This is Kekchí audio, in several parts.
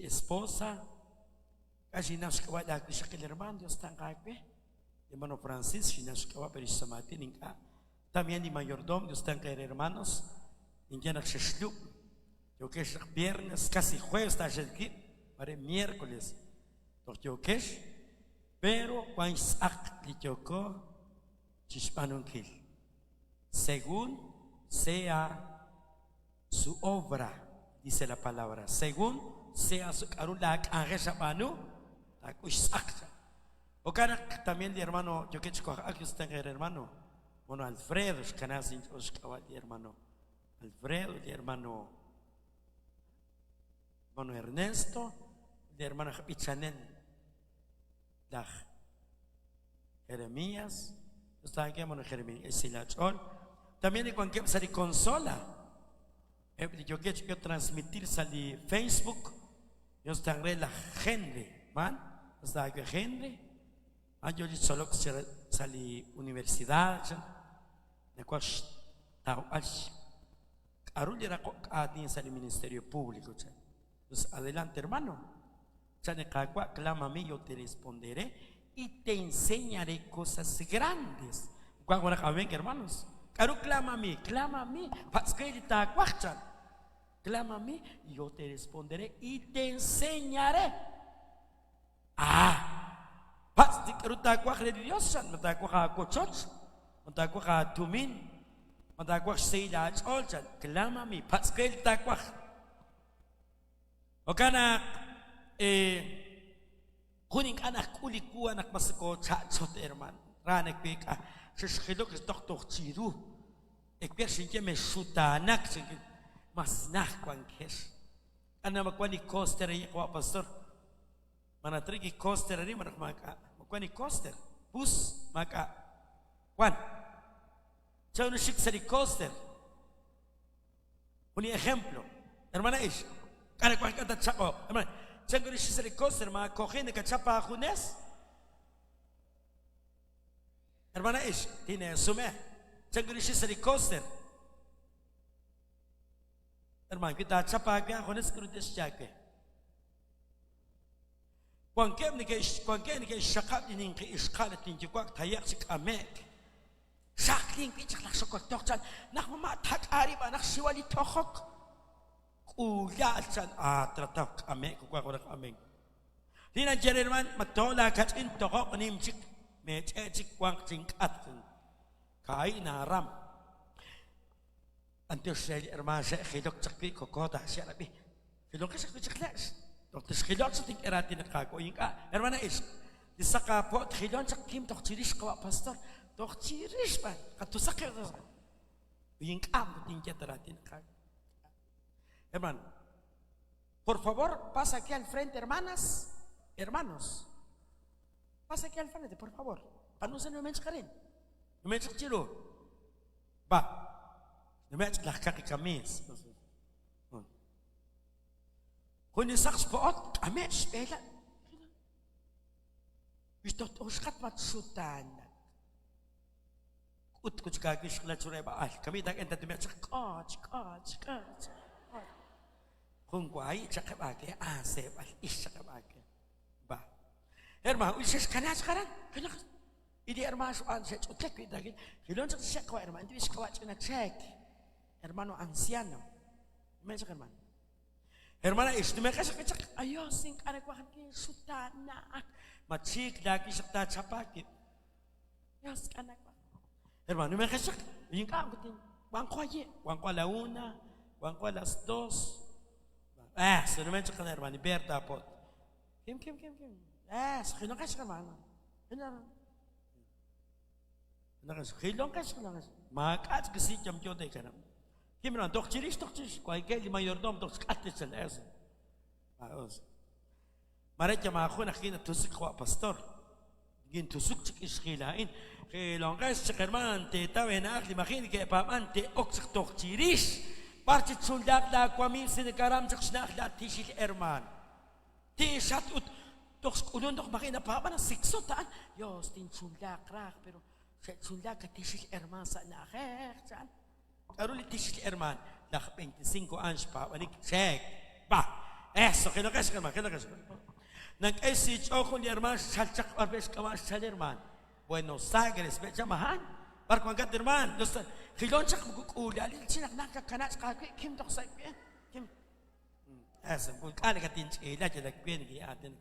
Esposa, k'a' xinnaw xk'ab'a' laawixaqil hermano, Dios tanq aawe. Hermano Francis, xinnaw xk'ab'a' pero xsamaatin ink'a'. También li mayordomo, Dios tanq eere hermanos, ninye naq xexlub'. Yookex naq viernes, casi jueves taaxelkib', mare miércoles toj yookex, pero wan xtz'aq li yooko chixb'aanunkil. Según sea su obra, dice la palabra. Según sea su k'a'ru laak'anjel xab'aanu, taak'ul xtz'aq cha. Jo'kan naq también li hermano yookeb' chi waj'ak, Dios tenq eere hermano. Bueno, Alfredo xkana sa' inch'ool xk'ab'a' li hermano Alfredo, li hermano hermano Ernesto, li hermano aj b'ichanel laj Jeremías. Dios hermano Jeremías, esilach'ool. También li wankeb' sa' li consola. Eb' li yookeb' chi transmitir sa' li Facebook. Dios tan re laj Henry, man? Dios ta Henry. Ah, yo li tzolok sa' li universidad. Nawaj xtawb'al k'a'ru li raqok aatin sa' li Ministerio Público. Pues adelante, hermano. Chan li Qaawa', clama a mí, yo te responderé y te enseñaré cosas grandes. Wan junaq amén, hermanos. K'a'ru clama a mí? Clama a mí. Patz' qe li taawaj, chan. Clama a mí y yo te responderé y te enseñaré. Ah! Patz' li k'a'ru taawaj re li Dios, chan. Ma taawaj aawochoch, ma taawaj aatumin, ma taawaj xsahil aach'ool, chan. Clama a mí. Patz' qe li taawaj. Jo'kan naq jun ink'a' najk'ul li wu naq mas koocha'chot hermano. Ra naweek'a xexjilok toj toj chiru. Ewer xinye mexxutaanak mas naj wankex. Ana ma wan li coaster ahí qawa' pastor. Ma natrik li coaster arin malaj maak'a'. Ma wan li coaster. Bus maak'a'. Wan. Chan xik sa' li coaster. Jun li ejemplo. Hermana Ix, k'a' wank k'a' tatchaq'oq. Hermana, chan ru xik sa' li coaster ma kojin nakachap aajunes? Hermana Ix, tineesume. Chan ru xik sa' li coaster? Hermano, wi taachap aawe aajunes k'aru te'xye aawe? Wankeb' neke'x wankeb' neke'xxaqab' li ninqi ixqa'al ut linyuwa' taye'q chi k'ame'k. Xaqlin wi' chaq laj xokol toj chan naq mama' tak'a rib' naq xxiwa li tojok. K'uula'al chan ah trataw k'ame'k wa junaq amén. Li naye re herman ma to laakach'in tojoq nim chik meech'e' chik wanq chink'atq. Ka'i naaram. B'antiox re li hermaan xe'jilok chaq wi' koko taaxe'rab'i. Jilonqex ajwi' chaq le'x. Toj tixjiloq chaq tink'e raatin li Qaawa' ink'a'. Hermana ixq, li saqaapo' tjilon chaq kim toj chirix qawa' pastor. Toj chirix b'an. Qatusaq ink'a' moko tinye ta raatin li Qaawa'. Hermano, por favor, pasa aquí al frente, hermanas, hermanos. Pasa aquí al frente, por favor. Panusa numenchaq arin. Numenchaq chiru. Va. Nume'ch laj kaqi kamiis. Jun li saq xpo'ot k'ame' xb'eela. Wix toj t'uxqat mat xutaanak. K'ut kuchkaawix xqla chureb' a'al. Kami tak'en tatume'ch k'och, k'och, k'och. Jun waay chaqeb' aake, ah, seeb'al ix chaqeb' aake. Va. Hermano, wix xkanaach qaran. Y li hermano xb'aan xe'ch'utlek wi' taakil, jilon chaq xeq wa hermano, inti xk'ab'a' ch'ina cheek, hermano anciano. Nimen chaq hermano. Hermana ix, nimeqex chaq, ayos ink'a' nawaj kinxutaanak. Machiik laakixaq taachapaakib'. Dios k'a nawaj. Hermano, nimeqex chaq, ink'a' kutin, wanqo ayi', wanqo a la una, wanqo a las dos. Ah, so nimen chaq hermano, Berta pot. Kim, kim, kim, kim. Ah, jilonqex hermano. Jilonqex, jilonqex. Maak'a' chik si yamyo te kanam. Kim hermano, toj chirix, toj chirix. Cualquier li mayordomo toj chk'at chal eso. Mare yamaajun aj kin tusuk wa pastor. Gin tusuk chik ixjilain. Jilonqex chik hermano, te tawe naaj li majin ke paman te ok chik toj chirix. Bar chi chunlaq la kwamil sinakaram chik xnaaj la tixil hermano. Tixat ut toj xk'ulun toj maji' napaab'an siksot a'an. Dios tinchunlaaq raj, pero xe'chunlaak atixil hermaan sa' na'ajej, chan. K'aru li tixil hermaan? Laj 25 años xpaab'anik cheek. Va. Eso, jiloqex, hermano, jiloqex. Nank'e sich'o jun li hermano xchal chaq b'ar be xk'ab'a' xchal hermano. Buenos Aires, be chamahan. B'ar wankat hermano. Los jilon chaq moko k'uulalil chi naq naq kakana' chaq kim toj sa' kim. Eso, k'al katinch'ila yalak bien gi'atin.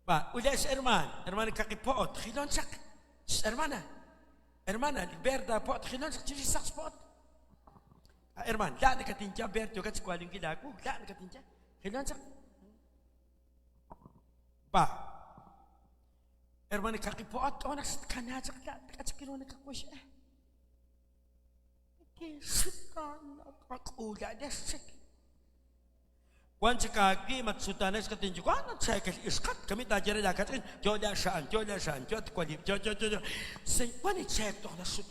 Va, ulex hermano, hermano kaqipo'ot, jilon chaq. Hermana, hermana, verda pot, jilon chaq chiri saq pot. Hermano, la nakatincha berto kach kwalingila ku, la nakatincha. Jilon chaq. Va. Hermano kaqipo'ot, onak kana chaq la, kachkiro nakakwish. Wan chaka mat sutanes katin juan chekel iskat kami tajere la katin yo la shan yo la shan yo kwali yo yo yo se wan chek to na sut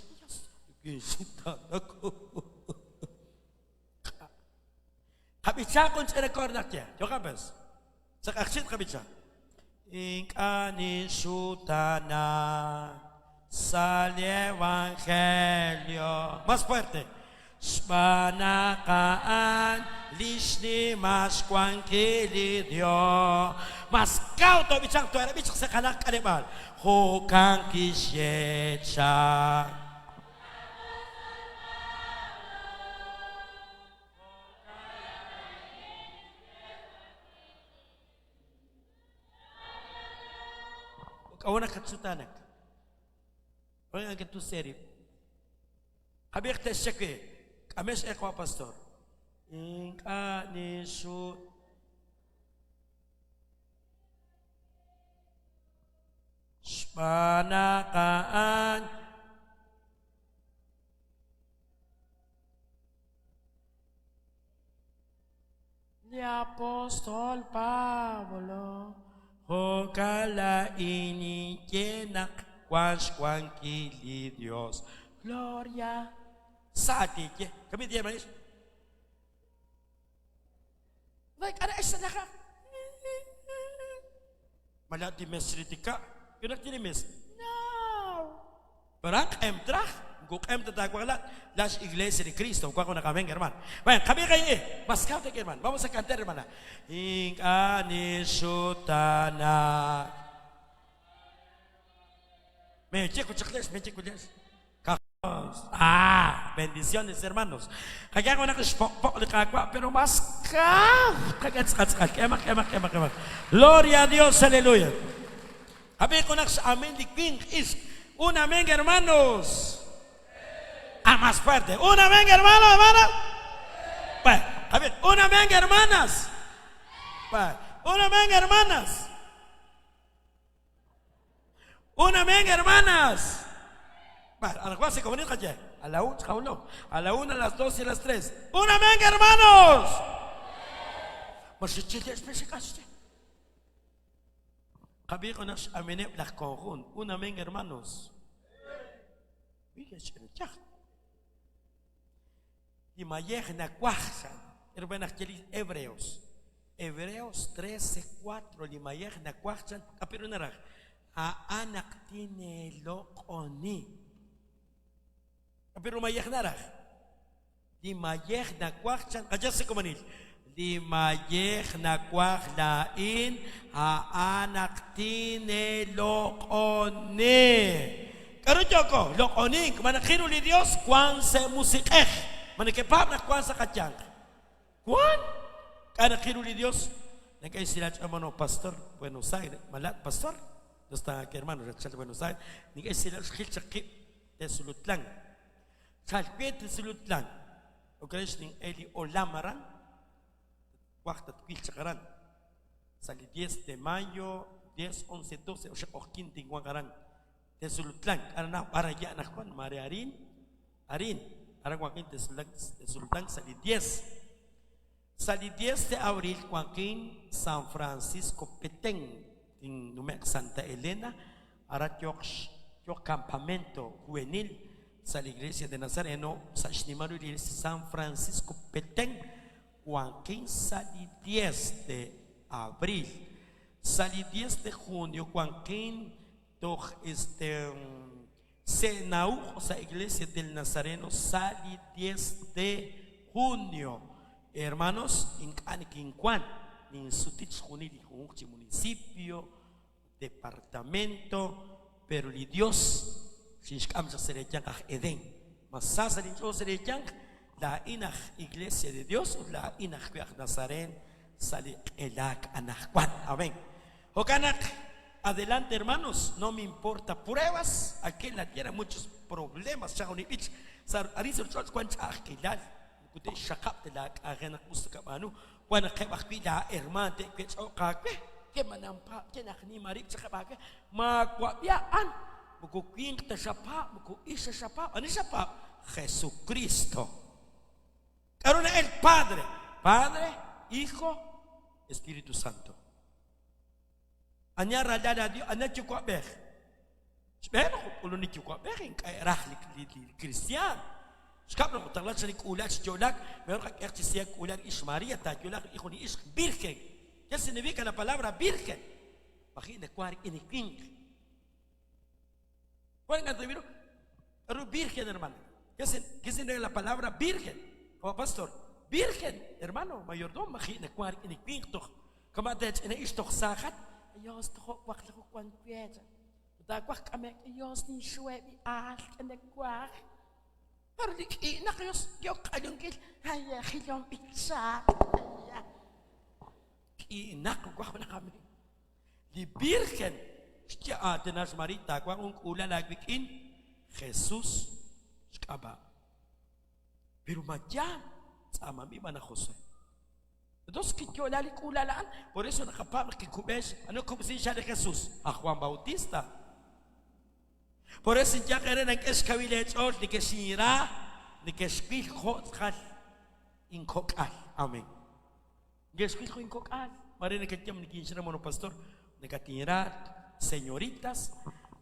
Kabicha kon chere kornak ya yo kapes sa aksit kabicha Inkani sutana sale evangelio más fuerte Xbanakaan lishni mas kwankili Dios. Mas kauto bichang to era bichang sa kanak kanibal. Hukang kisyecha. Kawana katsutanak. Oye, ang tu serip. Kabik te shekwe. Kamesh ekwa pastor. Inka ni su Xbanakaan Ni apóstol Pablo Ojalá ini yenak kili Dios. Gloria. Sa ati kami dia manis. Baik, ada esa naka. Malati mesritika. Yunak tinimis. No. Parang emtrach. Guk em tatagwalat. Las iglesia de Cristo. Kwa na kami, hermano. Bueno, kami kayo eh. Mas kaute, hermano. Vamos a cantar, hermana. Inkani sutana. Me checo, chacles, me checo, Ah, bendiciones, hermanos. Pero más Gloria a Dios, aleluya. Amén Un amén, hermanos. Ah, más fuerte. Un amén, hermano, hermana. Bueno, a ver, un amén, hermanas. Bueno, un amén, hermanas. Un amén, hermanas. A la una, a la una, a las dos y a las tres. Un amén, hermanos. Un amén, hermanos. Hebreos. Hebreos 13, 4. Anak tiene loqoni. Pero mayej naraj. Di mayej nakwach chan. Se komanil. Di mayej nakwach lain. Anak tiene loqoni. Karo joko, loqoni. Manakhiru li Dios kwan se musikej. Manakepap na kwan sa kachang. Kwan? Kanakhiru li Dios. Nakay sila hermano pastor Buenos Aires. Malat pastor. No está aquí hermano, Rachel Buenos Aires. Nikay sila khil de Sulutlán. Chalpet de Sulutlán. O crees nin Eli Olamaran. Cuarta Tuquilchakaran. Sali 10 de mayo, 10, 11, 12, o sea, Ojquintin, Guangarán. De Sulutlán. Arana, para ya, Juan, María Arín. Arín. Ara Joaquín de Sulutlán, sali 10. Sali 10 de abril, Joaquín, San Francisco Petén, en Santa Elena, ara yo campamento juvenil, sa la iglesia de Nazareno, sa San Francisco Petén, Joaquín, sali 10 de abril. Sali 10 de junio, Joaquín, toch este Senau, o sea, iglesia del Nazareno, sali 10 de junio. Hermanos, in Juan. Ninsuti chixjunil li junjunq chi municipio, departamento, pero li Dios xinxk'am chaq sa' eeyanq aj Edén. Ma sa sa' linch'ool sa' eeyanq? Laa'in aj Iglesia de Dios ut laa'in ajwi' aj Nazarén sa' li q'elaak anaqwan. Amén. Jo'kan naq, adelante hermanos, no me importa pruebas, aquí en la tierra muchos problemas, chan jun li b'ich. Sa' arin sa' ruuchich'och' wank ch'a'ajkilal, moko te'xxaqab' ta laak'anjel naq us nakab'aanu. Wan naqeb' ajwi' laa hermaan te'wech'oq aawe, ke ma nanpaab' ke naq nima rib' chaqeb' aawe, maawab'i a'an, moko winq ta xapaab', moko ix ta xapaab', ani xapaab'? Jesucristo. K'a'ru na'el Padre? Padre, Hijo, Espíritu Santo. Ani ralal a Dios, ani yuwa'b'ej? Xb'een naq k'ulun li yuwa'b'ej ink'a' eraj li li kristiaan. Xkab' naq utaqla chaq li k'uula'al chi yo'laak, mejor qak'ehaq chi siha k'uula'al ix María taayo'laaq rik'in jun li ixq virgen. ¿Qué significa la palabra virgen? Maji' nawank rik'in li winq. Wan ink'a' tawil ru. K'a'ru virgen, hermano? ¿Qué qué significa la palabra virgen? Qawa' pastor, virgen, hermano, mayordomo, maji' nawank rik'in li winq toj kama' ta ch'ina ix toj saajat. Dios tojo' waqlaju wan we chan. Taawaj k'ame'k Dios ninxuweb' li aal k'anewaj. Pero li k'iinaq Dios yook q'alunkil ay jilom b'ichaak. K'iinaq waj naq amén. Li Virgen xye aatinal xMariiy taawanq jun k'uula'al aawik'in, Jesús xk'ab'a'. Pero ma yaal tz'aamanb'il b'an aj José. Entonces kiyo'la li k'uula'al a'an, por eso naqapaab' naq kikub'e ani kub'sin xha' li Jesús, aj Juan Bautista. Por eso inyaq eere nank'e xkawil eech'ool, nekexinra, nekexwil jo' tz'aqal inkok'al. Amén. Nekexwil jo' inkok'al. Mare nekeye ma nikinxra mono pastor, nekatinra, señoritas,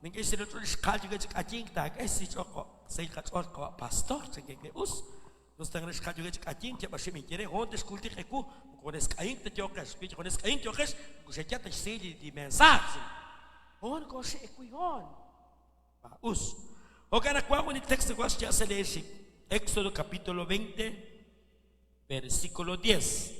nink'e xsahil eech'ool xqaal yookeb' chi k'ayink taak'e xsahil xsahil qach'ool qawa' pastor, chankeb' us. Us ta re xqaal yookeb' chi k'ayink, yab'axeb' inyere, hoon texkultiq ewu, moko junes k'ayink ta yooqex, wi junes k'ayink yooqex, moko xeyal ta xsahil li mensaje. Hoon kooxe'k wi hoon. Us. Jo'kan naq wank jun li texto wank xya' sa' lee xik. Éxodo capítulo 20, versículo 10.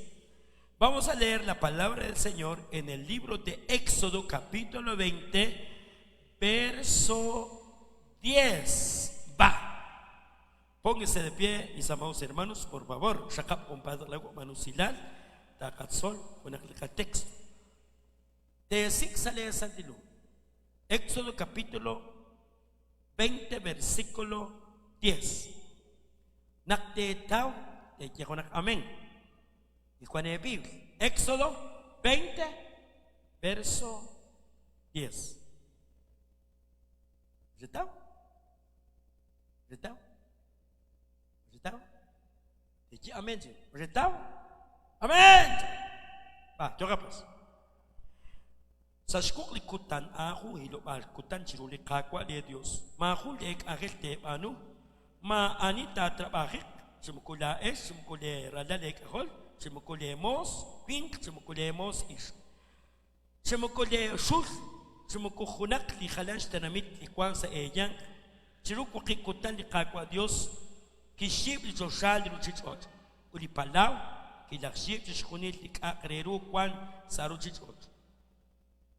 Vamos a leer la palabra del Señor en el libro de Éxodo capítulo 20, verso 10. Va. Póngase de pie, mis amados hermanos, por favor. Xaqab' compadre lago manusilal, taqatzol, junaq li texto. Teesik' sa' lee Santil Hu. Éxodo capítulo 20, versículo 10. Naq teetaw, teeye junaq amén. Li wan eebibl. Éxodo 20, verso 10. Xetaw? Xetaw? Xetaw? Teeye amén chi. Xetaw? Amén! Va, yo'qeb' Sa' xwuq li kutan a'an jun hilob'aal kutan chiru li Qaawa' leeYos. Maajun leek'anjel teeb'aanu, maa'ani taatrab'ajiq, chi moko laa'ex, chi moko leeralal eek'ajol, chi moko leemoos winq, chi moko leemoos ixq, chi moko leexul, chi moko junaq li jalan xtenamit li wank sa' eeyanq. Chiru waqib' kutan li Qaawa' Yos kixyiib' li choxa, li ruuchich'och' ut li palaw, kilajxyiib' chixjunil li k'a'aq re ru wank sa' ruuchich'och'.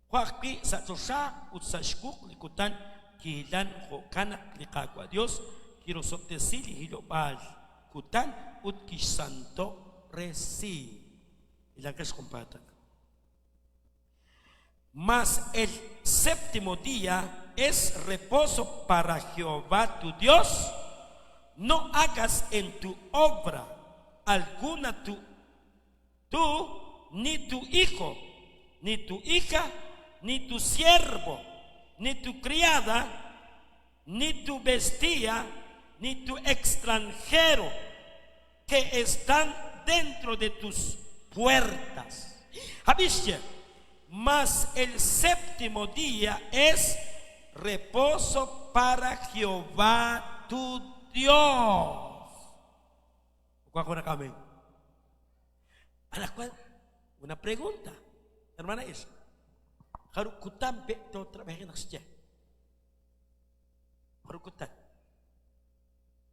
Jo' ajwi' sa' choxa ut sa' xwuq li kutan kihilan jo'kan naq li Qaawa' Yos kirosob'tesi li hilob'aal kutan ut kixsantob'resi. Hilanqex junpaataq. Mas el séptimo día es reposo para Jehová tu Dios. No hagas en tu obra alguna tú, tú, ni tu hijo, ni tu hija, ni tu siervo, ni tu criada, ni tu bestia, ni tu extranjero que están dentro de tus puertas. Habische, mas el séptimo día es reposo para Jehová tu Dios. Amén. A la cual, una pregunta, hermana Isha. Jarub' kutan pe tootrab'ajiq naq xye. Jarub' kutan.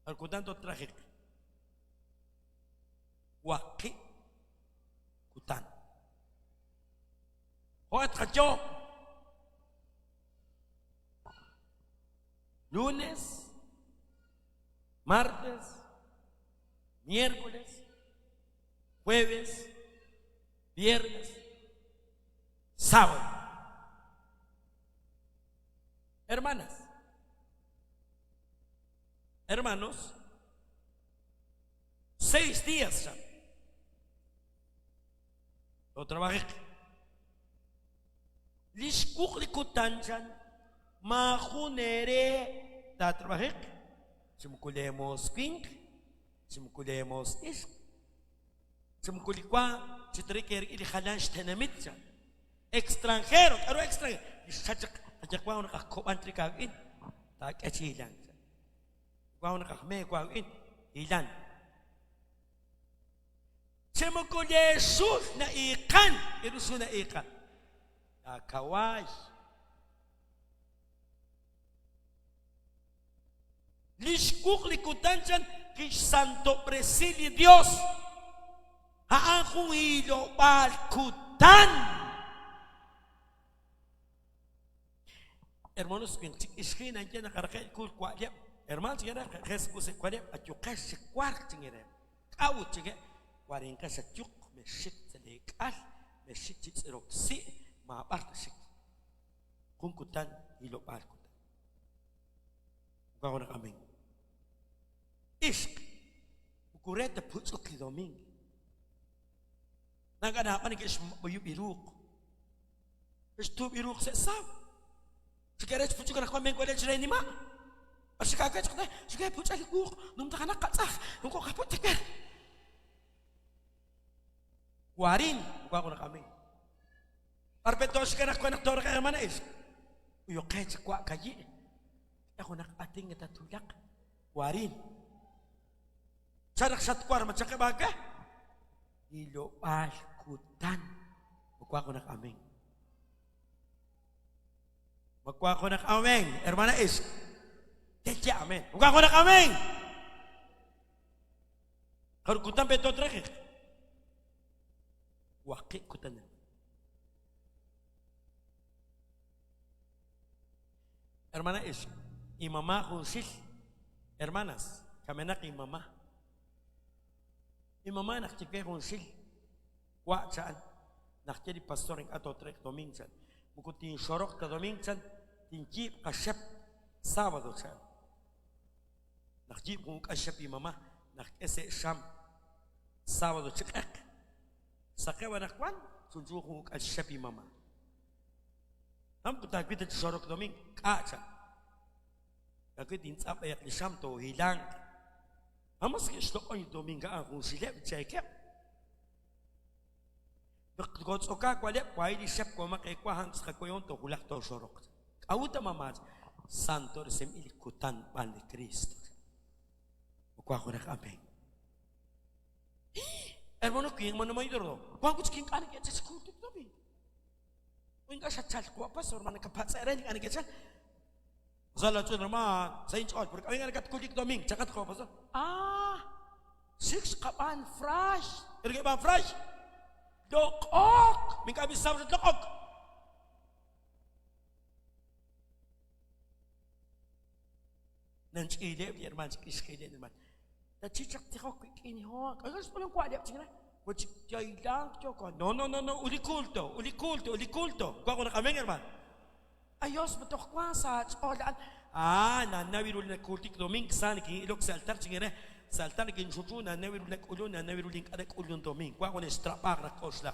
Jarub' kutan tootrajiq. Waqib' kutan. Jo'q'e tqayo'? Lunes, martes, miércoles, jueves, viernes, sábado. Hermanas, hermanos, seis días ya. Tootrabajik. Li xwuq li kutan chan, maajun eere taatrabajiq, chi moko lee moos winq, chi moko lee moos ixq, chi moko li wa chi trik eerik'in li jalan xtenamit chan. Extranjero, k'a'ru extranjero? Li xjach chaq qayaqwa naq aj kob'an trik aawik'in, taak'e chi hilank chan. Wa naq aj meew aawik'in, hilan. Chi moko leexul na'iiqan, k'aru xul na'iiqan? Laakawaay. Li xwuq li kutan chan kixsantob'resi li Yos. A'an jun hilob'aal kutan. Hermanos, winq chik ixqi naye naq raqe' kul wa'leb'. Hermanos, chingereb', Jesús wa'leb', ayuqex chi wark chingereb'. K'a'ut chinge'? Warinqex ayuq, mexxik sa' leek'al, mexxik chi tz'ilok si', maab'ar taxik. Jun kutan, hilob'aal kutan. Wank naq amén. Ixq, moko re ta putz'uk li domingo. Nak'a naab'al neke'xb'uyub' iruuq. Xtuub' iruuq sa' saw. Xikere xpuch'uk anaqwan menkuelel chire nima'. B'ar xik'awe chaq ne, xike puch'el li wuuq, numtajanaq qatz'aj, moko qaput tiker. Warin, wa junaq amén. B'ar pe tooxik anaqwan naq tooraqe hermana ixq. Uyoqe chi wa' kayi'. K'e junaq atin tatulaq. Warin. Chan naq xatwar ma chaqeb' aawe? Hilob'aal kutan. Ma wanq junaq amén. Ma wanq junaq amén, hermana ixq. Te'ye amén. Ma wanq junaq amén. Jarub' kutan pe tootrajiq? Waqib' kutan. Hermana ixq, imamá junxil. Hermanas, kamenaq imamá. Imamá naq chike junxil. Wa' cha'an. Naq ye li pastor ink'a' tootrek domingo chan. Moko tinxoroq ta domingo chan, tinyiib' qaxep sábado chan. Naq yiib' jun uk'al xep imamá, naq k'e se' xam sábado chi q'eq. Saqew anaqwan, chunchu jun uk'al xep imamá. Am taawil chi xorok domingo, k'a' chan. Taawil tintz'ap b'ayaq li xam toohilanq. Vamos ke'xloq'on li domingo a'an junxileb' cheekeb'. Naq kotz'okaak wa'leb' wahi' li xep wamaq eewa a'an saqaweyon toowulaq tooxoroq. K'a'ut a mamá? Santob'resinb'il li kutan b'an li Kristo. Wa junaq amén. Hermano, winq man maydordo. Wan kuch kink'a' neke'chal xkultuk domingo. Ink'a' xatchalk wa' pastor, ma nakapatz' re ink'a' neke'chal. Sa la ch'ol hermano, sa inch'ool, porque ink'a' nakatkulik domingo, chaqat jo' pastor. Ah, xik xqab'an frash. Ergeb'an frash. Loq'ok. Mink'a' bisaw loq'ok. Nanch'iileb' li hermano, chik'ixqileb' li hermano. Tachichaq tijok wik'in ho. K'aru xb'ulun wa'leb' chik re? Wachik yoko. No, no, no, no. Uli culto, uli culto, uli culto. Kwa ko amén, hermano. Ayos, matoh sa ch'ool. Ah, nanawiru na kultik doming san ki ilok sa altar chingere. Sa altar kin chuchu nanawiru na kulun nanawiru link ada kulun doming. Kwa ko estrapag na kosla.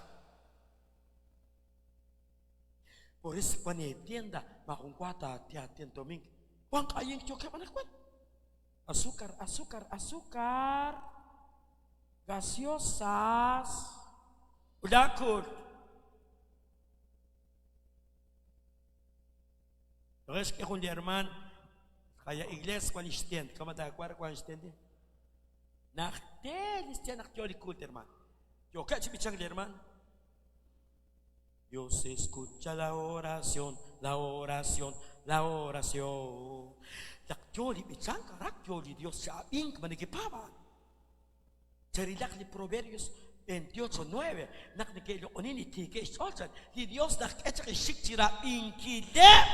Por eso cuando tienda makunkwata tia tien doming. Juan kayin choke manakwan. Azúcar, azúcar, azúcar. Gaseosas. Ulakul. Entonces, que un hermano, kaya iglesia cuando ixtien, ¿cómo te acuerdas cuando ixtien? Nachtel ixtien nachtioli cult, hermano. Yo, ¿qué chipichang, hermano? Dios escucha la oración, la oración, la oración. Laktioli bichang, karak tioli Dios sa ink manikipaba. Charilak li Proverbios 28, 9, naq neke'loq'onin li tiikeb' xch'ool chan, li Dios naxk'e chaq xxik chi rab'inkileb'.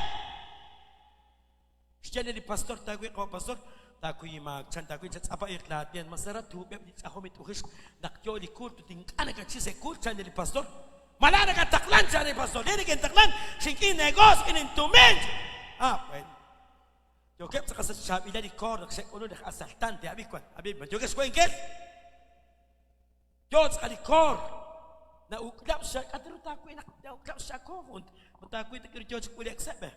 Xye li pastor taawi' qawa' pastor, taakuy inmaak chan taawi' chatz'apa iq laaten, ma sara tuub'eb' li ch'ajom li t'ujix naq yoo li kuult ut ink'a' nakachi sa' kuult chan li pastor. Ma laa nakataqlan chan li pastor, li nekintaqlan xink'i negoos k'in intumin. Ah, bueno. Yookeb' tz'aqal sa' xchaab'ilal li koor naq xe'k'ulun laj asaltante, ab'i wan, ab'i, ma yookeb' xwenkil? Yoo tz'aqal li koor. Na'uk'lab' xak'at ru taawi' naq na'uk'lab' xakoor ut taawi' tak'ir yoo chi k'ule'k seb'.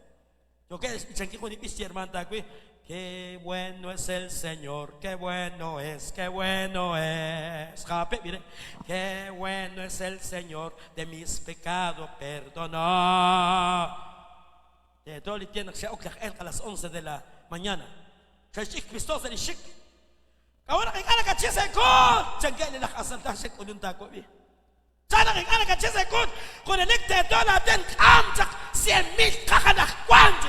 Yookeb' xb'ichankil jun li b'ich hermano taawi'. Qué bueno es el Señor, qué bueno es, qué bueno es. Jape, mire. Qué bueno es el Señor, de mis pecados perdonó. De todo el tiempo a las 11 de la mañana. Xe'xch'ik Cristo sa' li xik. K'a'ut naq ink'a' nakatxik sa' kuut? Chankeb' li laj asaltaj xe'k'ulun taawab'i. Chan naq ink'a' nakatxik sa' kuut? Junelik teeto laaten k'am chaq 100,000 qaja naq wank.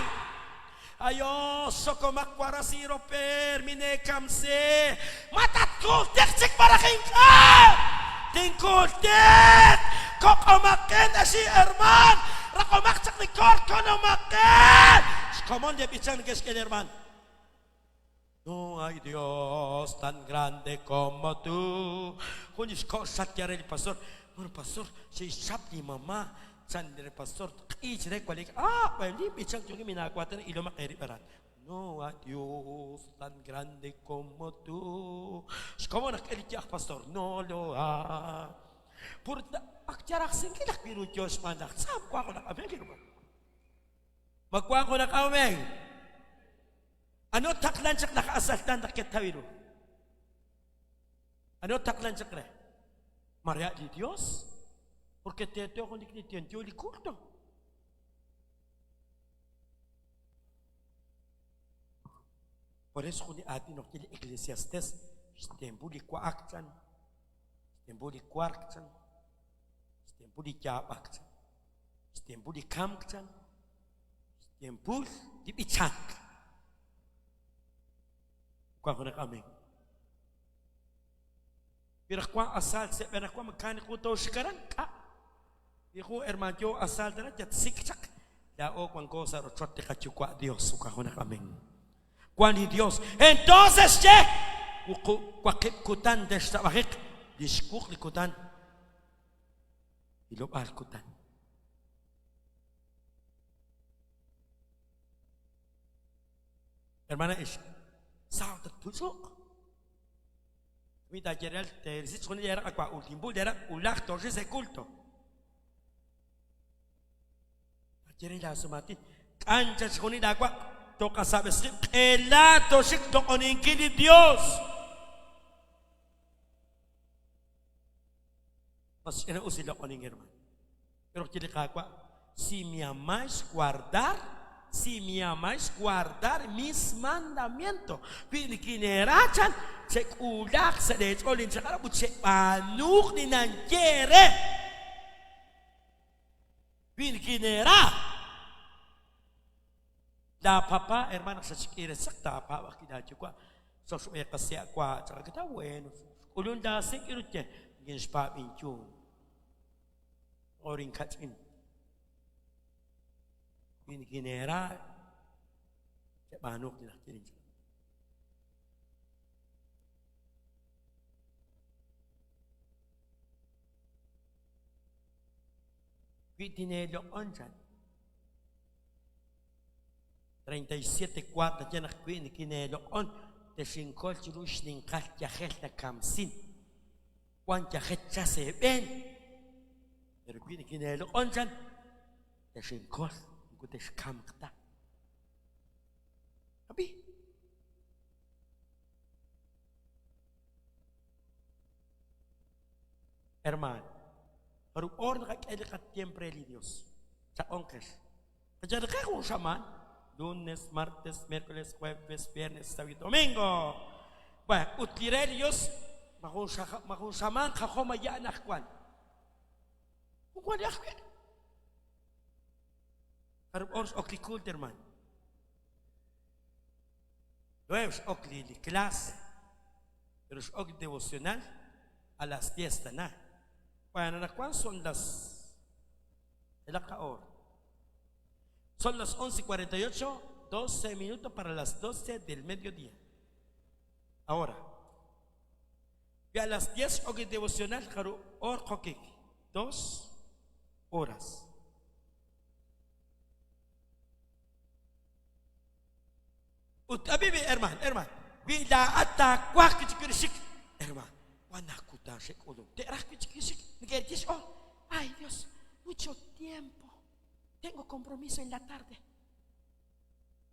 Ayos, xokomaq warasiro per minekamse. Matatkultiq chik maraj ink'a'. Tinkultiq. Koq'omaqen axi herman. Raqomaq chaq li koor konomaqen. Xkomon li b'ichan neke'xk'e li herman. No hay Dios tan grande como tú. Jun xko' xat el pastor. Bueno, pastor, xe'xchap li mamá. Chan el pastor, q'ich re kwalik. Ah, bueno, li b'ichan yung minakwatan ilomaq eribaran. No hay Dios tan grande como tú. ¿Cómo naq el pastor? No lo hay. Pur aktyaraqsinki laj wiru Dios man laj tzam kwako naq amén hermano. Magkwako naq amén. Ano taqlan chaq laj asaltan naq ketawiru? Ano taqlan chaq re? Maria di Dios? Porque teto ko niknitiento li culto. Por eso juni atin no kili Eclesiastes xtembuli kwaakchan, xtembuli kwarkchan, xtembuli yaabakchan, xtembuli kamkchan, xtembul tibichank. Amén. Pero Juan asal se ven Juan mecánico todo shikaran ka. Dijo hermano yo asal de la yatsikchak. Ya o cuan cosa rochote kachukwa Dios amén. Juan y Dios. Entonces che waqib kutan deshtabajik lishkuq li kutan. Ilobal kutan. Hermana ish sábado tuzuq. Mita general te sich era aqua ultimbul era ulach torres culto. Ayer sumati cancha chuni agua toca sabes elato shik tokoninkili Dios. Mas ina usila koning hermano. Pero kili kakwa si me amáis guardar, si me amáis guardar mis mandamientos. Pinikinerachan, che kulak sa lecholin chakara che panuk ni nanquiere. Pinikinera. La papá, hermano, sa chiquire sakta pa wakida chukwa. So sume kasya kwa chaka kita bueno. Ulun da sik irutye ginspa inchun. Orin kachin. Pinikinera. Che panuk ni nanquiere. Pitinelo onchan. 37 4 yan ak kwin kinelo on te shinkol chirush ninkal yajel na kamsin. Juan yajel chase ben. Pero kwin kinelo onchan te shinkol te shkamkta. Abi. Hermano, pero or nakakelikat tiempo el Dios. Sa onkes. Kaya kung shaman, lunes, martes, miércoles, jueves, viernes, sábado y domingo. Bueno, utlire Dios, makun shaman kakoma ya nakwan. Kung yakwe. Pero or okli kult hermano. Luego okli li clase. Pero ok devocional a las 10 na. Bueno, anaqwan son las elaq hoor. Son las 11:48, 12 minutos para las 12 del mediodía. Ahora. Y a las 10 ok devocional jaru or qokik. 2 horas. Ut abibi herman, herman. Wi laa'at taawaj wi' chik rixik. Herman, wan nakutan xe'k'ulum. Te'raj wi' chik rixik. Neke'ryex oh, ay Dios, mucho tiempo. Tengo compromiso en la tarde.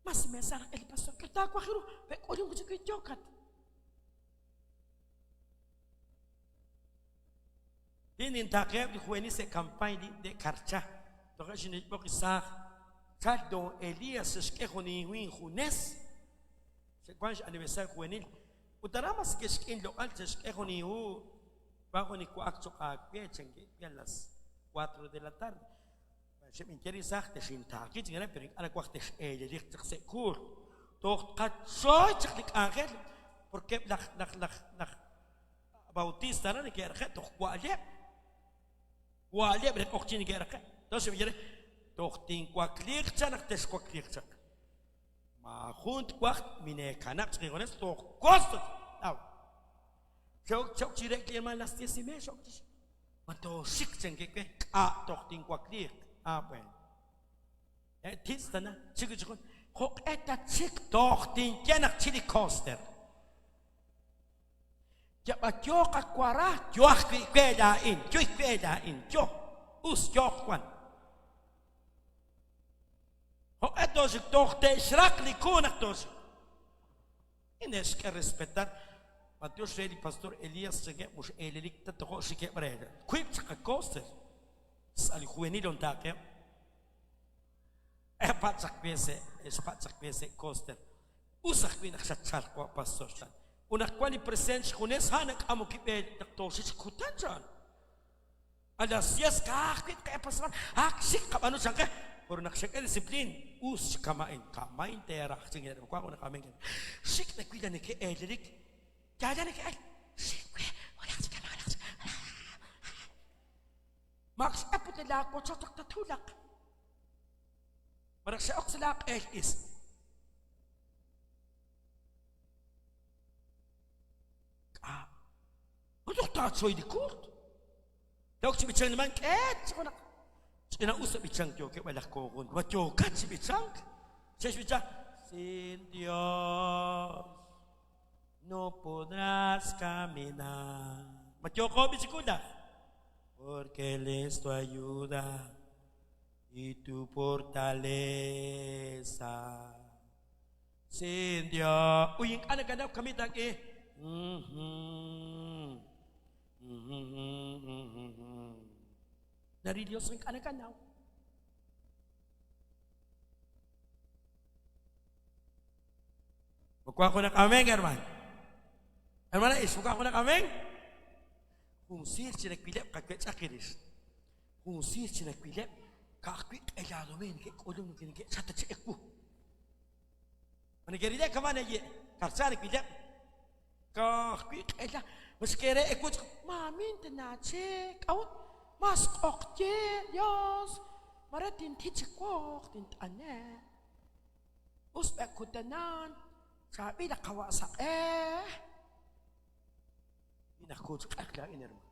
Mas mesaraq el pastor que taawaj ru, pe'k'ulum wi' chik yokat. Li nintaaqeheb' li juvenil sa' campaña li de Karcha. Toje' xinixb'oq li saaj. Chal don Elías xe'xk'e jun inhuin junes. Xe'wank x'aniversario juvenil. Ut aran mas ke'xk'e inloq'al xe'xk'e jun inhu wan jun inwa'ak cho'q aawe chanke'wi a las 4 de la tarde. Xeb'inye li saaj texintaaqi chinkaré pero ink'a' nawaj tex'eeleliq chaq sa' kuul. Toj tqachoy chaq li k'anjel porque eb' laj laj laj laj bautista aran neke'raqe' toj wa'leb'. Wa'leb' re q'oqyink neke'raqe'. Entonces xeb'inye re, toj tinwakliiq chaq naq texwakliiq chaq. Maajun twaj mineekanab' chaq injunes toj costo. Aw. Xe'ok xe'ok chi rek li hermano las 10:30 xe'ok chi ma tooxik chanke we k'a' toj tinwakliiq. Ah, bueno. Titz tana chik chi jun jo'q'e tatxik toj tinye naq chi li coaster. Yab'a yooq awara, yo ajwi' we laa'in, yo we laa'in, yo. Us yooq wan. Jo'q'e tooxik toj te'xraq li ku naq tooxik. Ine'xk'e respetar. B'antiox re li pastor Elías chankeb' mux eelelik ta tojo' xikeb' re. Wiib' chaq coaster. Sa' li juvenil ontaaqeb'. Patz' chaq we se' xpatz' chaq we se' coaster. Us ajwi' naq xatchalk wa' pastor chan. Ut naq wan li president xjunes ha' nak'amok kib'e naq tooxik kutan chan. A las 10 ka'ajwi' tqak'e pasb'al ak xik qab'aanu chan qe. Pero naq xak'e disciplin us chi kama'in. Kama'in teeraj chan wank junaq amén. Xik' nawil la neke'eelelik. Yaala neke'el. Xik we, wulaj chik, wulaj chik. Mak x'ep ut laawochoch naq tatwulaq. Malaj xe'ok sa' laaq'eel is. K'a'. Ma toj taachoy li kuurt? Yook chi b'ichank niman k'eet chi junaq. Ch'ina-us sa' b'ichank yookeb' laj koogun. Ma yookat chi b'ichank? Xe'xb'icha Sin Dios no podrás caminar. Ma yooko b'ichikula. Porque Él es tu ayuda y tu fortaleza. Sin Dios. Uy, ink'a' nakanaw kami taqi. Nari Dios ink'a' nakanaw. Mukha ko na kameng, hermano. Hermana, is mukha ko na kameng. Jun siir chi nakwileb' qawech'aqiris. Jun siir chi nakwileb' ka'ajwi' q'eladomin ke'k'ulum neke'chata chi ewu. Ma neke'rileb' kama' naye' karcha nakwileb' ka'ajwi' q'ela ma xk'e re ewu Maamin tanache k'a'ut mas q'oqye Dios mare tintich woq tint'ane'. Us b'e kutanan chaab'il qawa' saq'e. Inajkuch q'eq laa'in, hermano.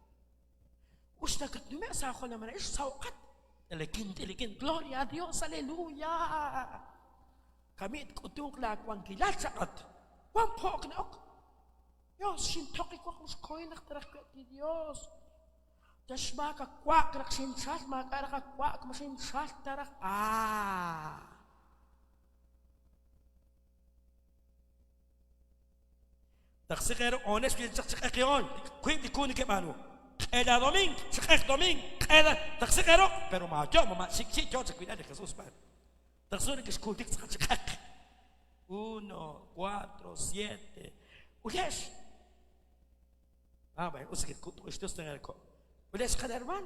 Ux nakatnume' sa jolom ix sawqat. Tilikin, tilikin. Gloria a Dios, aleluya. Kamit k'utunq laawankilal chaq'at. Wan po'k na'ok. Dios xintoqi waq uxkoy naq taraj ti Dios. Yaxmaak awak raq xinchal maak'a' raq awak ma xinchal taraj. Ah. Taqsiqero ones wi chaq chiq'eqion. Wiib' li ku neke'b'aanu. Q'ela doming, chiq'eq doming, q'ela taqsiqero, pero ma yo ma xik xik yo chakwila de Jesús pa. Taqsuri que xkultik tzqa chiq'eq. 1, 4, 7. Ulex. Ah, bueno, us que kutu ishtos tenga ko. Ulex qal herman.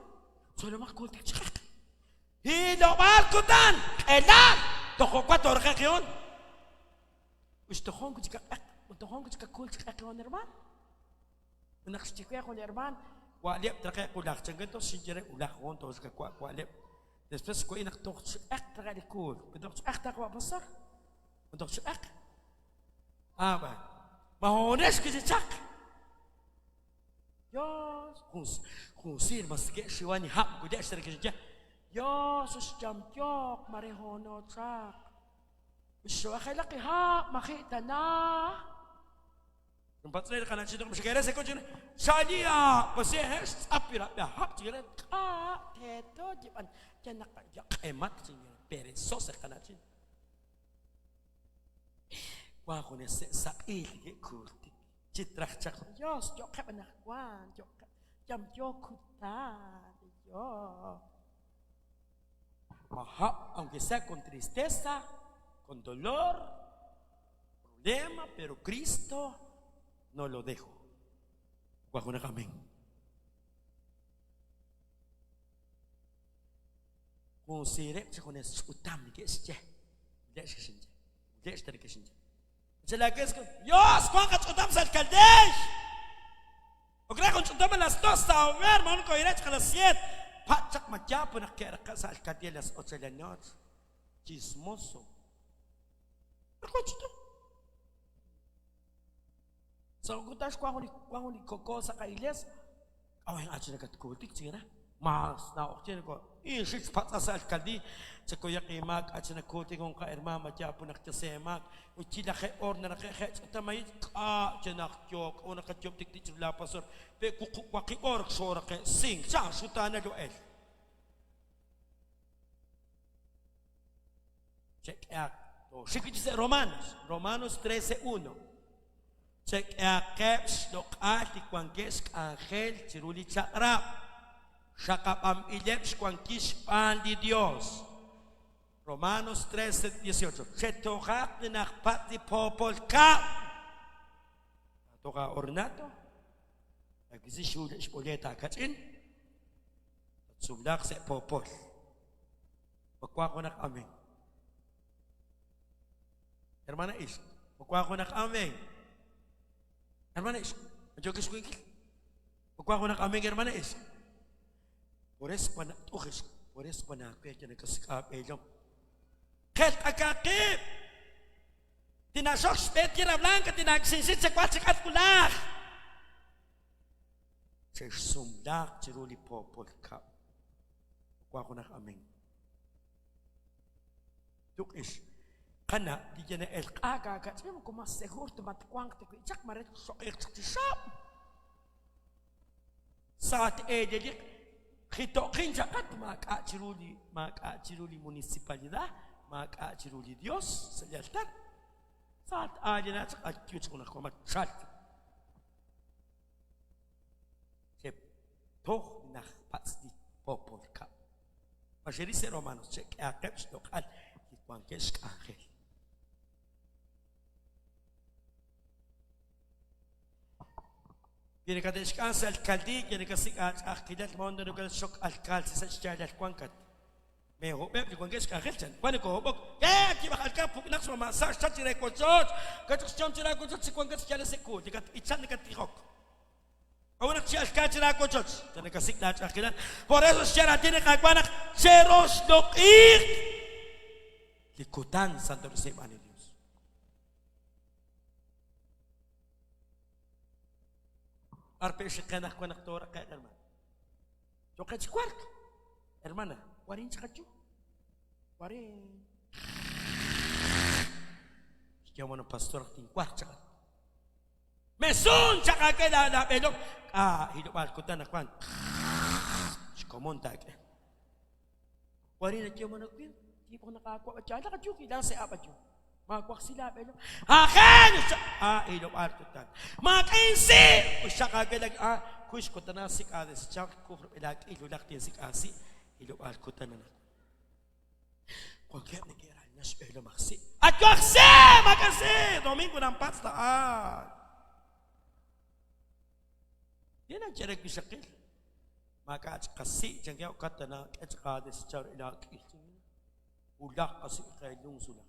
Solo ma kultik chiq'eq. Hilob'al kutan, q'ela. Tojo cuatro región. Uxtojon kuchika q'eq, utojon kuchika kul chiq'eq herman. Naq xchiwe jun herman. Wa'leb' traqe'q wulaj. Chanken toj xinye re wulaj hoon toj xkawa' wa'leb'. Después xwa'in naq toj chiq'eq traqe' li kuul. Toj chiq'eq taqwa' pastor. Toj chiq'eq. Ah, va. Ma hoonex kichichaq. Dios, Jun sir mas ke xiwani hab' kuya xtere kixinye. Dios xyamyok marehono chaq. Xwajelaq ha majita na. Patz'el qanachito mxkerese kuchin. Xalia, pues es apira, hab' chigere. Ka teto jiban yanak Ya q'emat chingere perezosa qanachin. Wa jun ese saq'il ke kurti. Chitraj chaq. Dios yo qebanaq wan yo yamyok kutan Dios. Ajá, aunque sea con tristeza, con dolor, problema, pero Cristo no lo dejo. Amén. Dios, Juan alcalde. O creo que a las 2 a ver, man, a las 7. Pachak machapo na kaya sa alcaldía a las 8 de la noche. Chismoso. So kutash kwa ni koko sa kailes. Ay, acho nakatkutik sige na. Mas na ok ko. I shit pat sa alcaldía. Sa kuya kimak acho nakutik kong ka hermana machapo naktasemak. Uchila ke or na nake tamay ka chanak yok o nakatyop tik tik la pastor. Pe kukwaki or sora ke sing sa sutana lo el. Check out. Dice Romanos, Romanos 13:1. Check out keps loqal ikwankex ángel chiruli chakra. Shakapam ilep kwankish pan di Dios. Romanos 13:18. Chetohak ninakpat di popol ka. Toka ornato. Nagisi shule shpoleta kachin. Sumlak sa popol. Pagkwako nak amen. Hermana Ish, pagkwako nak amen. Hermana Ish, medyo kiswingil. Pagkwako nak amen, hermana Ish. Por eso cuando por eso cuando aquel nagkasikap elong. Ket akakip. Tinasok spet tierra blanca, tinagsinsit sa kwatsak at kulak. Sa sumlak chiruli popol ka. Pagkwako nak amen. Tuk ish. Kana di na el Aga ka tsem ko mas seguro tumatkwang te ichak maret so shop. Saat edelik khitoqin chaqat maak'achiruli maak'achiruli municipalidad maak'achiruli Dios sa altar. Saat alina chaqatyuch kuna koma chat. Che toh nach pats di popol ka. Pasherise Romanos che aqeb loqal ikwankesh ángel. Tiene que descansar alcaldía, tiene que ser alcalde, mondo no que shock alcalde, se echa al cuancat. Me hope que cuando es ángel, cuando ko hobok, ¿qué? Aquí baja al campo, naxo ma sa chat re ko chot, que chon chira ko chot, cuando es ya le seku, diga ichan que tirok. Ahora si alcalde ra ko chot, tiene que ser alcalde. Por eso se tiene que guanak ceros loqir. Likutan santo reciban Dios. Arpe shiqanaq kwanaq tora ka hermana. Choqach kwark. Hermana, Warin chakachu. Warin. Kaya mo ng pastor tin kwark chaka. Mesun chaka ke la la belok. Ah, hilobal kutan kwan. Shkomonta ke. Warin at yung manok yun. Di po nakakwa at yala kachu kila sa apachu. Makwak sila pero Akin! Ah, hilobal kutan. Makinsi! Ushaka ke lag ah, kush kutana sik ades chak kuhr ilak ilulak tin sik asi. Hilobal kutan na. Cualquier ni quiera nash belo maxi. Atyoxe makasi domingo ng pasta ah. Yan ang cherek bisakil. Makaach kasi dyan kaya katana etchkades char ilak il. Ulak kasi kailung sula.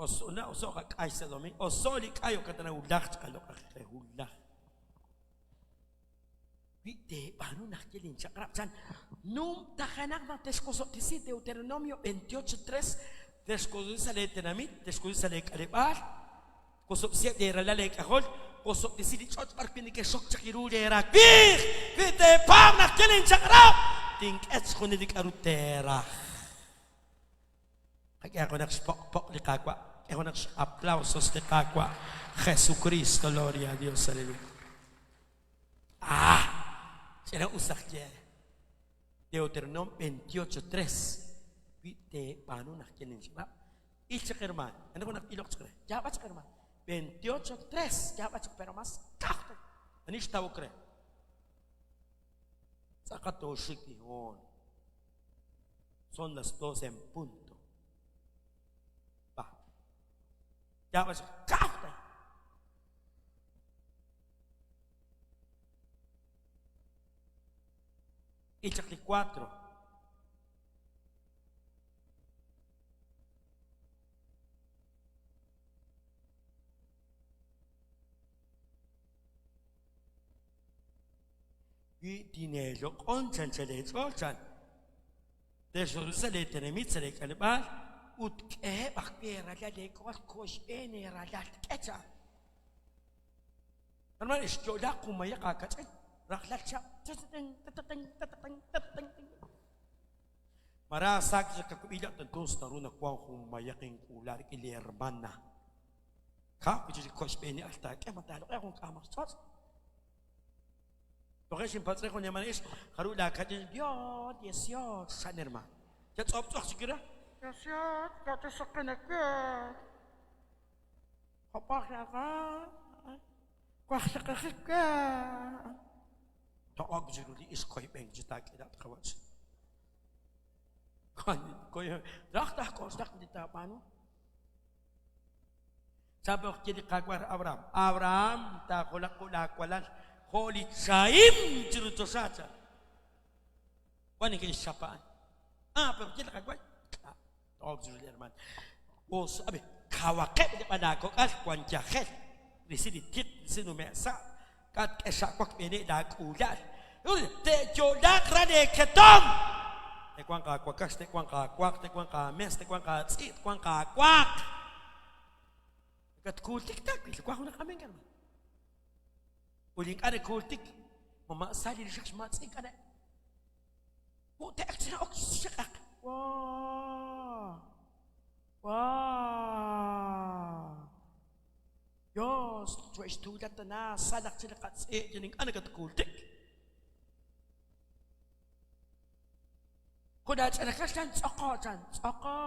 Oso na oso qak'ay sa domingo. Oso li k'ay okatana wulaj chqaloq'aj qe wulaj. Wi teeb'aanu naq ye linchaq'rab' chan numtajenaq naq texwosob'tesi Deuteronomio 28:3 texwosob'tesi sa' leetenamit, texwosob'tesi sa' leek'aleb'aal, wosob'tesiheb' leeralal leek'ajol, wosob'tesi li ch'och' b'ar wi' nekexok chaq ru leerawiij. Wi teepaab' naq ye linchaq'rab', tink'e chixjunil li k'aru teeraj. Qak'ehaq junaq xpoq' poq' li Qaawa', k'e junaq x'aplausos li Qaawa' Jesucristo, gloria a Dios, aleluya. Ah, ch'ina us aj ye. Deuteronomio 28:3 Wi teeb'aanu naq ye linchaq'rab', il chaq hermano, ani junaq iloq chaq re. Yaab'a chaq hermano. 28:3 yaab'a chaq pero más kajta. Ani xtawok re? Tz'aqat tooxik li hoon. Son las 12 en punto. Va. Yaab'a chaq kajta. Il chaq li 4. Wi tineeloq'on chanchal eech'ool chan texoru sa' leetenamit sa' leek'aleb'aal ut k'eheb' ajwi' eeralal eek'ojol koxb'een eeralal k'e chan. Hermano, xyo'laaq jun mayaq aakach'in rajlal chab'. Mara sak sa kakubila entonces naru nakuha jun mayaq ink'ula rik'in li hermana. Ka koxb'eeni al taak'e ma taaloq'e jun k'aamaq xch'och'. Toqe xinpatz'e jun hermana ix jaru laakach'in Dios 18 san hermano. Ya tz'ob tz'oq chikira. 18 ya te saqinakwe. Hopaj yaqa. Kwajlaqajikwe. To'ok jiru li ix koyb'en jitaak'ila tqawach. Raj taj k'oxlaq li taab'aanu. Sabi ko kili kagwar Abraham. Abraham taqulaq laakwalal jo' li chaim chiru choxacha. Wan ke xapaan. Ah, pero kili kagwar. To'ok jiru li hermano. Os abe kawaqeb li b'alaakok'al wan yajel. Risi li tiq risi nume'sa. Kat k'exakwak b'ene laak'ulal. Te'yo'laaq ra leeketom. Tewanq aawakax, tewanq aawaaq, tewanq aames, tewanq aatz'i', tewanq aawaaq. Katkultik tak, ilwa jun amen hermano. Uling are kultik, mama sali li xax matz'ik ana. Ute'ak china ok xaqaq. Wa. Wa. Dios, chuextulatana salaq chila qatz'i' yaning ana katkultik. Kuna ch'anakax chan tz'oqo chan tz'oqo.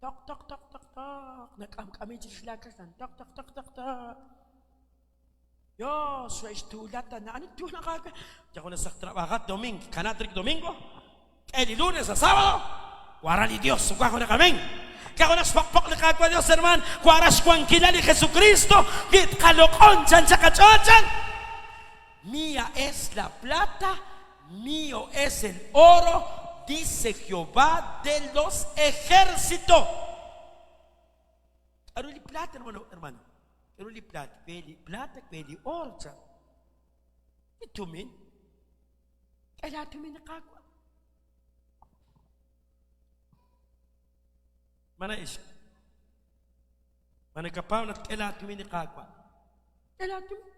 Toq toq toq toq toq. Nak'amk'amin chixlakax chan toq toq toq toq toq. Dios, chuextulatana ani tunaqaak. Ya con esas trabajar domingo, canatrik domingo, el lunes a sábado, guarali Dios, guajone amén. Que con pok li qaawa Dios hermano, guarax y Jesucristo, git qalokon chan chakachochan. Mía es la plata, mío es el oro, dice Jehová de los ejércitos. Aruli plata, hermano, hermano. Aruli plata, kweli plata, kweli oro. chan. Itumin. K'ela tumin qaawa. Mana ish. Mana kapaw na kela tumin ni qaawa. K'ela tumin.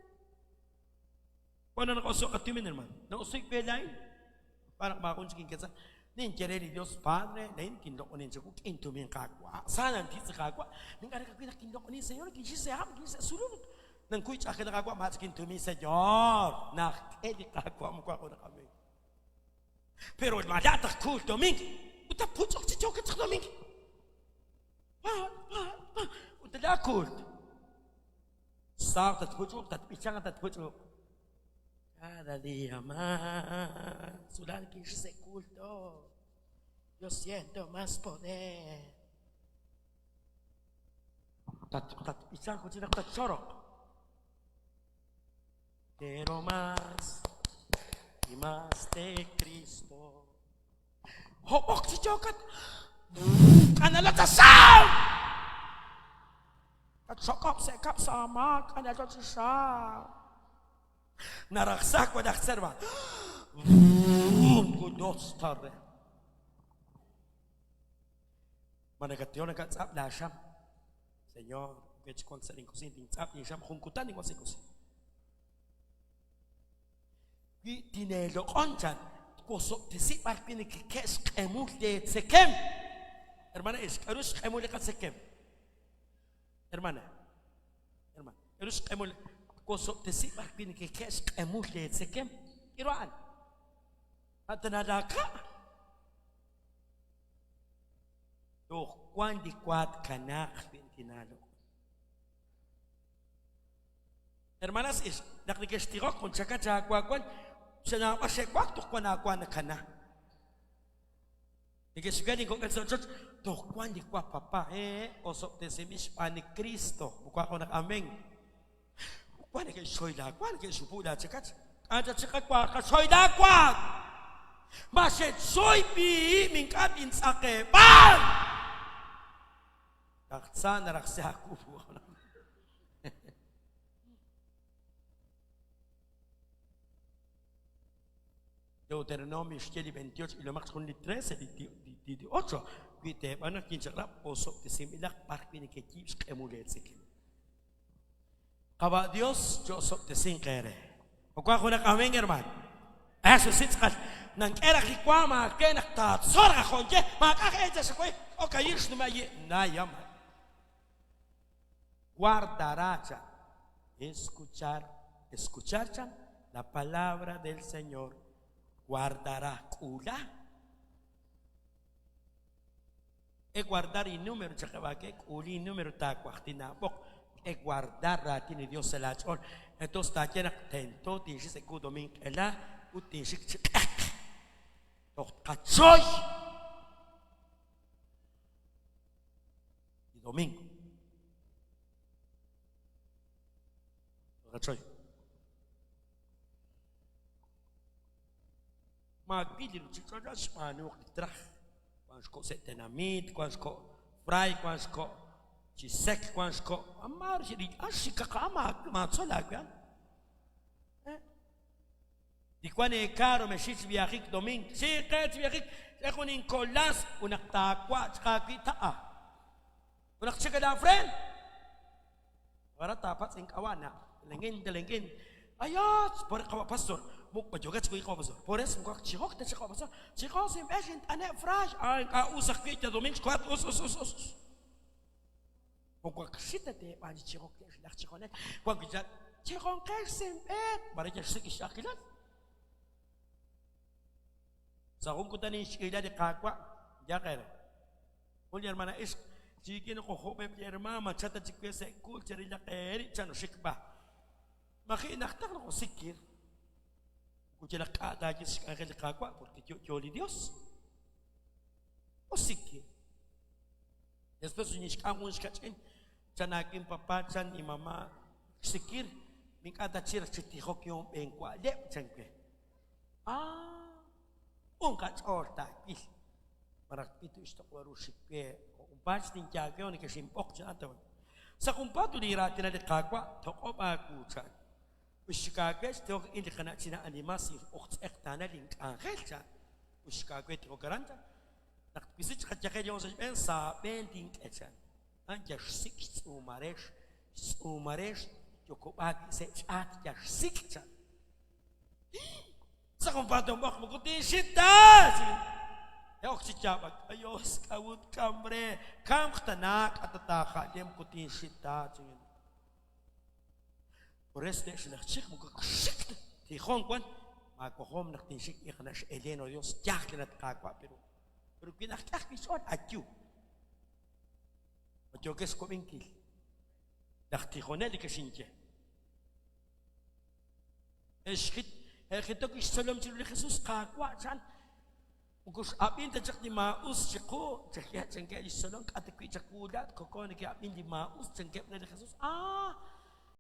Wala nakausok ka tumin, hermano. Nausok belain. Para makon chikin ketsa. Nin quiere ni Dios Padre, nin kinlokonin siya kung kintumin kagwa. Sana ang titsa kagwa. Nin kaya kagwa kinlokonin Señor, kinsi siya, kinsi sulunod. Nang kuy tsaka na kagwa, mas kintumin Señor. Nakeli kagwa mo ko na kami. Pero malatak kul doming. Uta puchok chichok chak doming. Pa pa pa. Uta la kul. Sa tat puchok tat pichang tat puchok. Cada día más. Sulal que ese culto. Yo siento más poder. Tat tat pichang ko tat chorok. Quiero más y más de Cristo. Hopok chichokat. Kanalatasaw. Xok'ob' sa' kab' sa' maak analo chi xaw. Narajsa wa laj Serva. Dos tarde. Ma nakatihok nakatz'ab' laaxam. Señor, wech wank sa' linkusin, tintz'ab' linxam jun kutan ninwank sa' inkusin. Wi tineeloq'on chan, twosob'tesi b'ar wi' nekeke' xq'emul leetzekem. Hermana, ix k'aru xq'emul li qatzekem? Hermana, hermana, k'aru xq'emul twosob'tesi b'ar wi' nekeke' xq'emul leetzekem? K'aru a'an? Atanalaka'. Toj wank li wa tkanaaq wi' tinaaloq'. Hermanas ixq, naq nekextijok jun chakach aawa wan, xenaab'al xe'wak toj wan aawa nakana. Nekexwil linkok'al sa' ochoch, toj wan li wa papá, ee, osob'tesinb'il xb'aan li Kristo. Moko a'an naq amén. Wan neke'xchoy laawa, neke'xupu' laachakach. K'a' chik qawa, qachoy laawa. Ma xe'choy b'i' mink'a' tintz'aqeb'al. Laj tza narajsi aawu. Deuteronomio xye li 28 ilomaq jun li 13 li 8 wi teeb'aanu naq kinchaq'rab' osob'tesinb'ilaq b'ar wi' nekeyiib' xq'emul eetzikim. Qaba' Dios cho'osob'tesinq eere. Owanq junaq amén, hermano. Eso sí tz'aqal. Nank'e raj li wa maake naq taatzorq aj jonye, maak'a' aj echa xawe, ok ayir xnume ayi. Naya. Guardará chan. Escuchar, escuchar chan la palabra del Señor. Guardará k'ula. E guardar innúmero chaqeb'ake k'uli innúmero taawajtinab'oq e guardar raatin li Dios sa' laach'ool. Entonces taaye naq tento tinxik sa' ku domingo q'ela ut tinxik chi q'eq. Toj tqachoy li domingo. Tqachoy. Maawil li ruuchich'och' xb'aanuuq li traj. Wank xko' sa' tenamit, wank xko' fray, wank xko' chi sek, wank xko' amar xirik'an xikaqa maatzol aawe. Li wank eekaro mexich viajik doming, xiqech viajik, jun inkolas unaq taawa' chqaawi' ta'a. Unaq chika la friend. Ahora taapatz' ink'ab'a' na telengin telengin. Ayos, por qawa pastor. Muk yogach kuy qawa pastor. Por eso muk chihok ta chiqwa pastor. Chiqo sim esh intane frash. Ay ka usaq wi ta domingo kwat us us us us. Muk xita te ban chihok te laj chiqonet. Wan kicha chiqon qex sim et. Bare ya xik xaqilat. Sa jun kutan inx'ila li Qaawa' yaqere. Jun li hermana ixq chiikin qojo'b'eb' li hermana machata chik we sa' kuul cherilaq eeri chan xik b'a. Maji' naqtaq noqo sikir. Kuchelaq k'a' taayis xk'anjel li Qaawa' porque yo'yo li Dios. O sikir. Después nixk'am jun xkach'in chan aakin papá chan y mamá sikir mink'a' ta chiraj chi tijok yoon b'een wa'leb' chan we. Ah, un qach'ool taawil. Maraj pitu ixtoqwaru xikwe umpach tinyaageo nekexinb'oq chan ataw. Sa' junpaat li raatina li Qaawa' toq'ob' aawu chan. Uxkaawe xtijok in li qana' china animas ojtz'eqtaana link'anjel chan. Uxkaawe tijokaran chan. Naq twisich qachaqel yoon sa' xb'een saab'een tink'e chan. An yaxsik' xtz'uumarex xtz'uumarex yokob'aak sa' ch'aat yaxsik' chan. Sa' junpaat b'oq moko tinxita. Ok chi yaab'ak. Ayos k'awut kamre kamq tana k'atataajalem moko tinxita. Por eso xlaj chik moko xik tijon wan maakojom naq tinxik iqna x'eleno Dios yaj nat Qaawa' pero pero wi naq k'aj kixch'ool ayu. Yokes kob'inkil. Laj tijonel li kexinye. Exjit ejitok ixtzolom chiru li Jesús Qaawa' chan. Moko x'ab'in ta chaq li maa'us chiqu, chajya chankeb' li xtzolom k'ata wi' chaq wulat koko neke'ab'in li maa'us chankeb' re li Jesús. Ah,